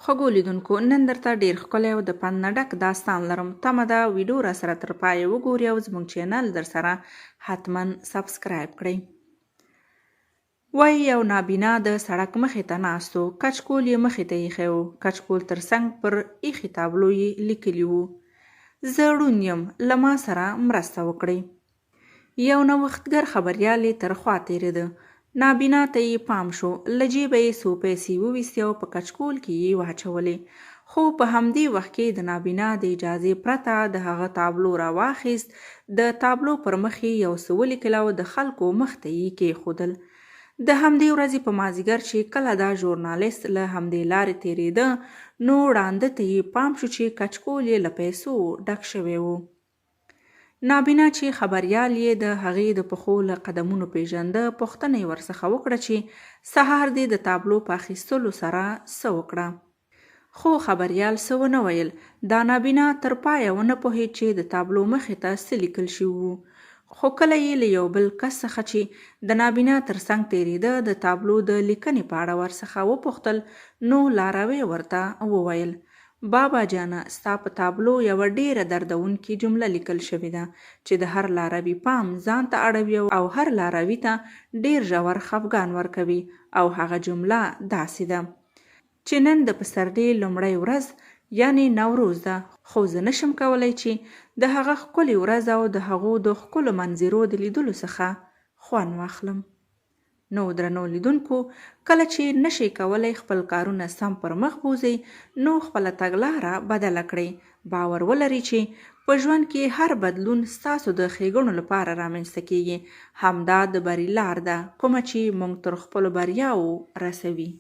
خوږو لیدونکو نن درته ډیر ښکلی او د پند نه ډک داستان لرم، تمه ده ویډیو راسره تر پایه وګوري او زموږ چینل درسره حتما سبسکرایب کړئ. وایي یو نابینا د سړک مخې ته ناست و، کچکول یې مخې ته ایښی و، کچکول تر څنګ پر ایښې تابلو یې لیکلي وو، زه ړوند یم، له ما سره مرسته وکړئ. یو نوښتګر خبریال یې تر خوا تېرېده. نابینا ته یې پام شو، له جېبه یې څو پیسې وویستې او په کچکول کې یې واچولې. خو په همدې وخت کې د نابینا د اجازې پرته د هغه تابلو راواخیست، د تابلو پر مخ یې یو څه ولیکل او د خلکو مخ ته یې کېښودل. د همدې ورځې په مازیګر چې کله دا ژورنالیست له همدې لارې تېرېده، نو ړانده ته یې پام شو چې کچکول یې له پیسو ډک شوی و. نابینا چې خبریال یې د هغې د پښو له قدمونو پېژنده، پوښتنه یې ورڅخه وکړه چې سهار دې د تابلو په اخیستلو سره څه وکړه؟ خو خبریال څه ونه ویل. دا نابینا تر پایه ونه پوهېد چې د تابلو مخې ته څه لیکل شوي وو. خو کله یې له یو بل کس څخه چې د نابینا تر څنګ تېرېده، د تابلو د لیکنې په اړه ورڅخه وپوښتل، نو لاروی ورته وویل، بابا جانه ستا په تابلو یوه ډېره دردونکې جمله لیکل شوې ده چې د هر لاروي پام ځان ته اړوي او هر لاروي ته ډېر ژور خفګان ورکوي او هغه جمله داسې ده چې نن د پسرلي لومړۍ ورځ یعنې نوروز ده خو زه نشم کولی چې د هغه ښکلې ورځ او د هغو د ښکلو منظرو د لیدلو څخه خوند واخلم. نو درنو لیدونکو کله چې نشئ کولی خپل کارونه سم پر مخ بوځئ نو خپله تګلاره بدله کړئ. باور ولرئ چې په ژوند کې هر بدلون ستاسو د ښېګڼو لپاره رامنځته کېږي. همدا د بري لار ده کومه چې موږ تر خپلو بریاوو رسوي.